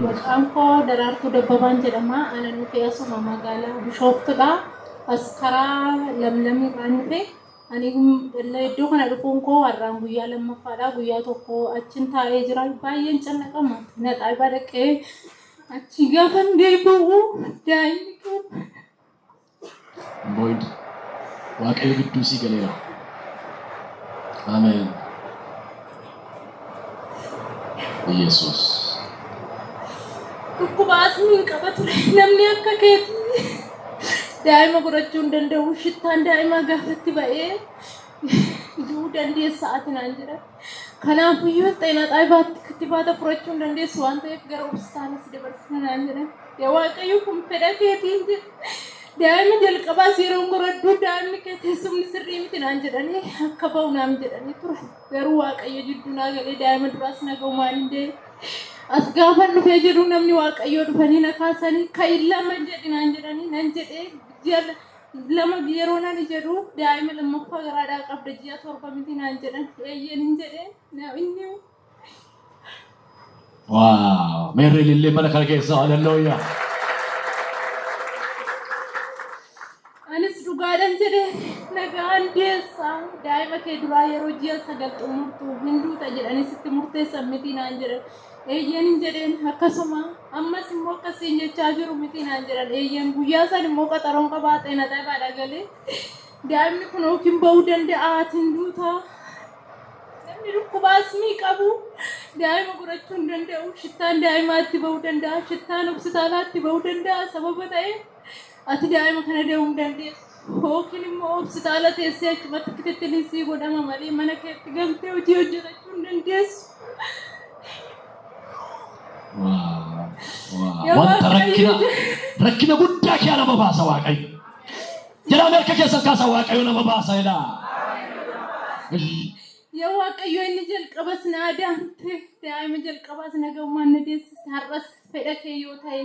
Maqaan koo Daraartuu Dabbabaan jedhama. Anan dhufe asuma magaalaa Bishooftudha. As karaa Lamlamiidhaan dhufe. Ani iddoo kana dhufuun koo har'aan guyyaa lammaffaadha. Guyyaa tokko achin taa'ee jira. Baay'een cannaqama. Naxaabaa dhaqee achi gaafan deebi'u daa'imni koo Boyd Waaqayyo gidduu sii galeera. Ameen. Yesuus. Dhukkuba asmiin qaba ture. Namni akka keetii daa'ima godhachuu hin danda'u. Shittaan daa'imaa gaafatti ba'ee du'uu dandeessa ati naan jedhan. Kanaafiyyuu xeenaa xaayibaatti kittibaata furachuu hin dandeessu waan ta'eef gara hospitaala si dabarsina naan jedhan. Yaa Waaqayyo kun fedha keetiin jedhe. Daa'ima jalqabaas yeroon goradhu daa'imni kee teessumni sirrii miti naan jedhanii akka ba'u naan jedhanii ture. Garuu Waaqayyo jidduu naa galee daa'ima duraas na ga'umaan hin deeme. As gaafan dhufee jedhu namni Waaqayyoo dhufanii na kaasanii ka'i lama jedhi naan jedhanii nan jedhee ji'a lama yeroo nani jedhu daa'ima lammaffaa garaadhaa qabda ji'a 7 miti naan jedhan eeyyeen hin jedhee inni Waaw! Meerri ilillee mana kana keessa hallelujah. Anis dhugaadhan jedhe nagaan deessa daa'ima kee duraa yeroo ji'a 9 xumurtu hin duuta jedhanii sitti murteessan miti naan jedhan eeyyeen hin jedheen akkasuma ammas immoo akkasiin jechaa jiru miti naan jedhan eeyyeen guyyaa san immoo qaxaroon qabaa xeena xabaadha galee daa'imni kun yookiin ba'uu danda'a ati hin duuta Namni dhukkuba asmii qabu daa'ima godhachuu hin danda'u. Shittaan daa'imaatti ba'uu danda'a. Shittaan hospitaalaatti ba'uu danda'a. Sababa ta'eef ati daa'ima kana da'uu hin dandeessu. Yookiin immoo hospitaala teessee achumatti kitittiliin sii godhama malee mana keetti galtee hojii hojjetachuu hin dandeessu. Waa, waa. Yaa Wanta Waaqayyo rakkina rakkina guddaa kee nama baasa Waaqayyo. Jedhaa mee harka keessan kaasaa Waaqayyo nama baasa jedhaa. Yaa Waaqayyo inni jalqabas na adaamte daa'ima jalqabaas na ga'umaan na deessiste har'as fedha kee yoo ta'e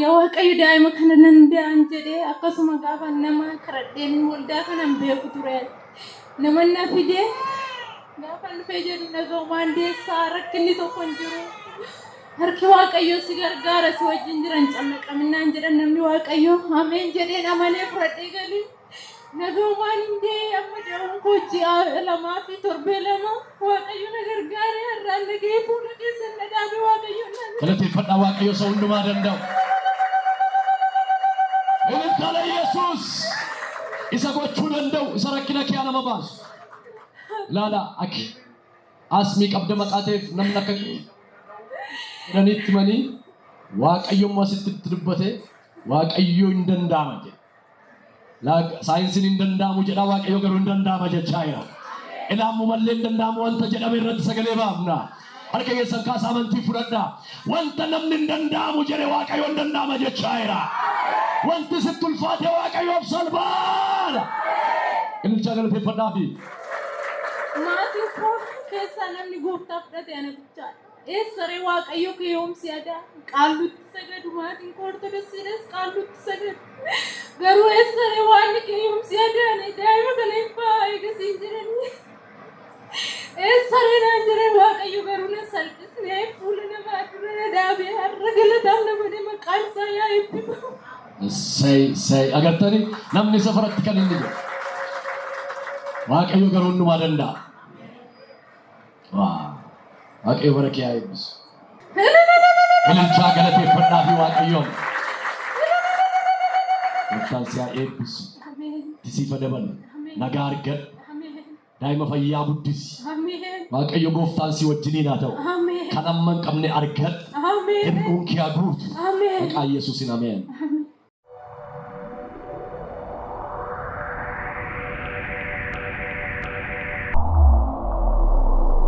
yaa Waaqayyo daa'ima kana nan da'an jedhee akkasuma gaafa nama kadhadheen waldaa kanan beeku ture nama na fide gaafa dhufee jedhu na ga'umaan deessaa rakkinni tokko hin jiru Harki Waaqayyoo si gargaara si wajjin jiran cannaqaminnaan jedhan namni Waaqayyoo ameen jedheen amanee fudhadhee galee nagaumaan hin dee'e amma dee'uun koo ji'a 2 fi torbee 2 Waaqayyo na gargaaree har'aan na ga'ee fuula keessan na dhaabe Waaqayyo na Galateeffadhaa Waaqayyo isa hundumaa danda'u. Ililtaala Yesuus isa gochuu danda'u isa rakkina kee nama baasu. Ilaala akki Asmii qabda maqaa ta'eef namni akka jedhanii itti himanii Waaqayyo immoo asitti itti dubbate Waaqayyo hin danda'ama jedhe. Saayinsiin hin danda'amu jedha Waaqayyo garuu hin danda'ama jechaa jira. Ilaamumallee hin danda'amu wanta jedhame irratti sagalee baafna. Harka keessan kaasa amantii fudhadhaa. Wanta namni hin danda'amu jedhe Waaqayyo hin danda'ama jechaa jira. Wanti sitti ulfaate Waaqayyoof salphaadha. Ililchaa galateeffadhaafi. Maatiin koo keessaa namni gooftaa fudhate ana bichaadha. Eessaree Waaqayyo kee yoom si adaa? Qaallutti sagadu maatiin koo Ortodoksiidhas qaallutti sagadu. Garuu eessaree waaqni kee yoom si adaane daa'ima kana hin ba'a eegasiin jedhanii. Eessaree naan jedhan Waaqayyo garuu na salphisnee fuula namaa dura na dhaabee har'a galataaf na godhe maqaan isaa yaa eebbifamu. Essay, essay. Agartanii namni safaratti kan inni jedhu. Waaqayyo garuu hundumaa danda'a. Waa. Waaqayyo bara kee haa eebbisu. Ililchaa galateeffadhaa fi Waaqayyoon. Gooftaan si haa eebbisu. Ameen. Siif haa dabalu. Ameen. Nagaa argadhu. Ameen. Daa'ima fayyaa guddisi. Ameen. Waaqayyo gooftaan si wajjiniin haa ta'u. Ameen. Kan amma hin qabne argadhu. Ameen. Hir'uun kee haa guutu. Ameen. Maqaa Yesuusiin ameen.